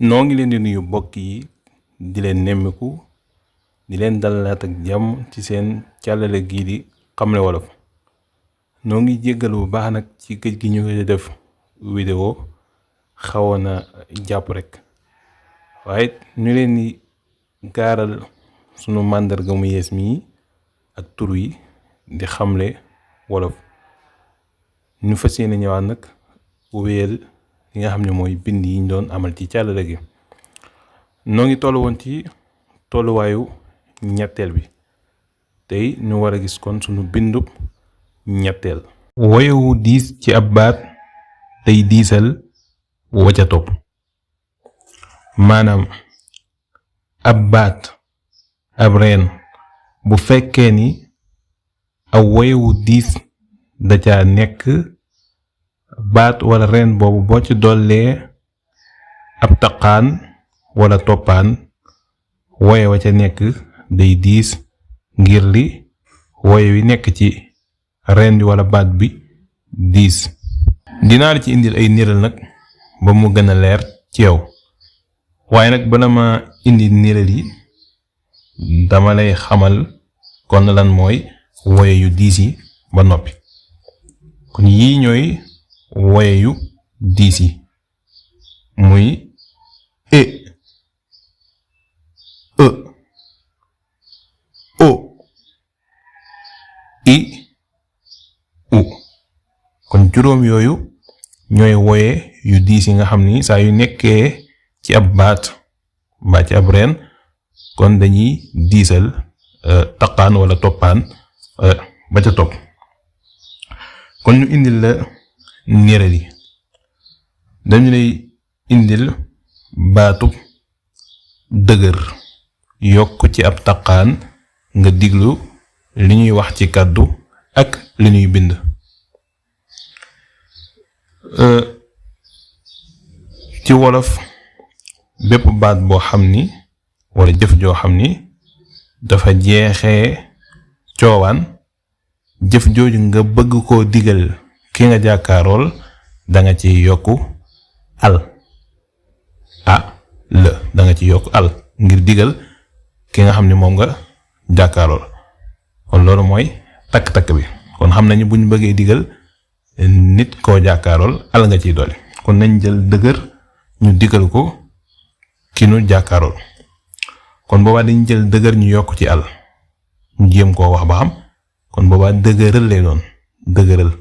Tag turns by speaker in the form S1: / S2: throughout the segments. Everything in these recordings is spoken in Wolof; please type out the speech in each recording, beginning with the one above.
S1: noo ngi leen di nuyu mbokk yi di leen nemmiku di leen dalalaat ak jàmm ci seen càllale gii di xamle wolof. noo ngi jéggal bu baax nag ci këj gi ñu ngi def vidéo xawoon na jàpp rek waaye ñu leen di gaaral sunu màndarga mu yees mii ak tur yi di xamle wolof. ñu fas yéene ñëwaat nag wéyal li nga xam ne mooy bind yi ñu doon amal ci càllale gi. noo ngi toll woon ci tolluwaayu ñetteel bi tey ñu war a gis kon sunu bindub ñetteel. woyewu diis ci ab baat tey diisal wa ca topp. maanaam ab baat ab reen bu fekkee ni aw woyewu diis da ca nekk, baat wala reen boobu boo ci dollee ab taqaan wala toppaan, woye wa ca nekk day diis ngir li woye wi nekk ci reen bi wala baat bi diis. dinaa la ci indil ay niral nag ba mu gën a leer ci yow, waaye nag bala ma indi niral yi dama lay xamal kon lan mooy woye yu diis yi ba noppi. kon yii ñooy woye yu diis yi muy e, o, i, u. kon juróom yooyu ñooy woye yu diis yi nga xam ni saa yu nekkee ci ab baat mbaa ci ab reen kon dañuy diisal taqaan wala toppaan ba ca topp. kon ñu indil la niral yi. dañu lay indil baatub dëgër yokk ci ab taqaan nga diglu li ñuy wax ci kàddu ak li ñuy bind. ci wolof bépp baat boo xam ni wala jëf joo xam ni dafa jeexee coowaan, jëf jooju nga bëgg koo digal ki nga jàkkaarool danga ci yokku al danga ci yokk al ngir digal ki nga xam ni moom nga jàkkaarool. kon loolu mooy takk-takk bi. kon xam nañu bu ñu bëggee digal nit koo jàkkaarool al nga ciy dolli. kon nañ jël dëgër ñu digal ko ki nu jàkkaarool. kon boobaa dañ jël dëgër ñu yokk ci al ñu jéem koo wax ba xam. kon boobaa dëgëral lay doon, dëgëral.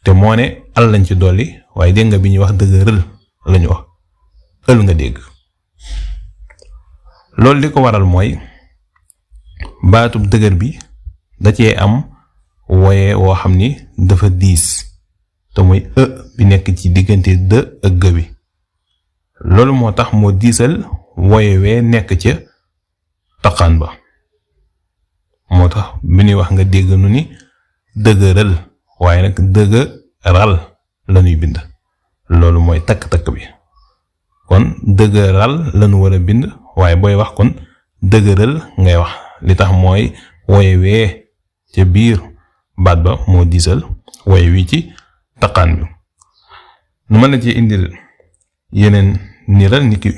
S1: te moo ne al lañ ci dolli waaye dégg nga bi ñuy wax dëgëral lañu wax ël nga dégg. loolu li ko waral mooy baatub dëgër bi da cee am woye woo xam ni dafa diis te mooy bi nekk ci diggante dë ak gë bi. loolu moo tax moo diisal woye wee nekk ca taqaan ba. moo tax bi ñuy wax nga dégg nu ni dëgëral waaye nag dëgëral lañuy bind. loolu mooy takk-takk bi. kon dëgëral lañu war a bind waaye booy wax kon dëgëral ngay wax. li tax mooy woye wee ca biir baat ba moo diisal woye wi ci taqaan bi. nu mën na ci indil yeneen niral ni ki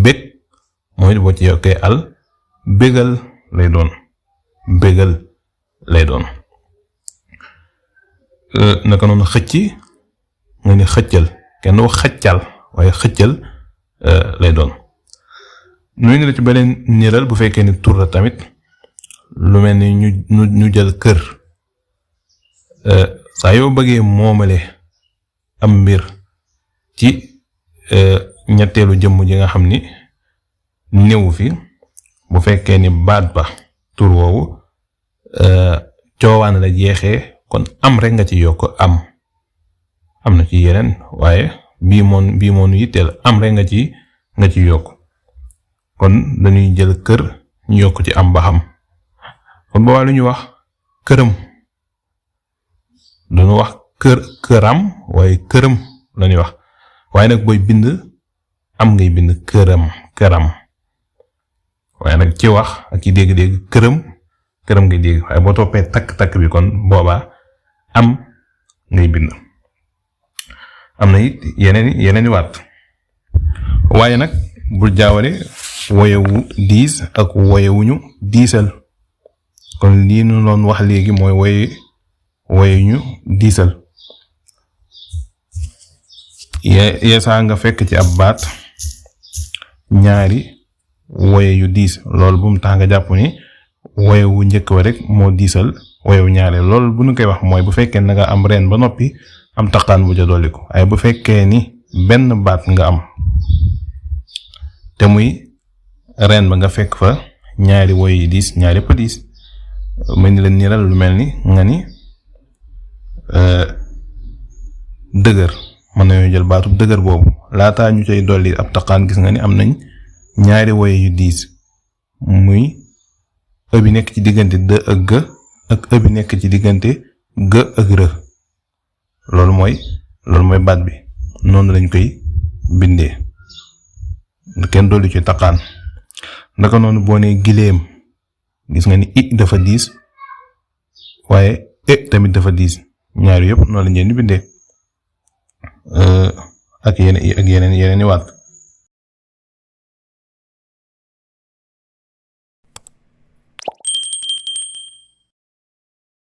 S1: bég mooy boo ci yokkee al bégal lay doon, bégal lay doon. naka noonu xëcc nga ni xëccal, kenn wax xëccal waaye xëccal lay doon. nuy ni la ci beneen niral bu fekkee ni tur la tamit lu mel ni ñu jël kër. saa yoo bëggee moomale am mbir ci ñetteelu jëmm ji nga xam ni néewu fi, bu fekkee ni baat ba tur woowu coowaan la jeexee kon am rek nga ci yokk am na ci yeneen waaye bii moonu yitteel am rek nga ci yokk. kon dañuy jël kër ñu yokk ci am ba xam. kon boobaa lu ñu wax këram, duñu wax këram waaye këram lañuy wax. waaye nag booy bind am ngay bind këram waaye nag ci wax ak ci dégg-dégg këram ngay dégg. waaye boo toppee takk-takk bi kon boobaa am ngay bind. am na it yeneen waat waaye nag bul jaawale woyewu diis ak woyewuñu diisal kon lii nu doon wax léegi mooy woyewuñu diisal yeesaa nga fekk ci ab baat ñaari woye yu diis loolu bu mu tax nga jàpp ni woyewu njëkk wa rek moo diisal woyewu ñaareel loolu bu ñu koy wax mooy bu fekkee na nga am reen ba noppi am taqaan bu ja dolli ko ay bu fekkee ni benn baat nga am te muy reen ba nga fekk fa ñaari woye yu diis ñaari yëpp diis mel ni la niral lu mel ni nga ni dëgër mën nañoo jël baatub dëgër boobu laataa ñu cay dolli ab taqaan gis nga ni am nañ ñaari woye yu diis muy e bi nekk ci diggante d ak g ak e bi nekk ci diggante g ak r loolu mooy baat bi noonu lañ koy bindee kenn dolli ci taqaan naka noonu boo nee gileem gis nga ni i dafa diis waaye e tamit dafa diis ñaari yëpp noonu lañ leen di bindee ak yeneen i waat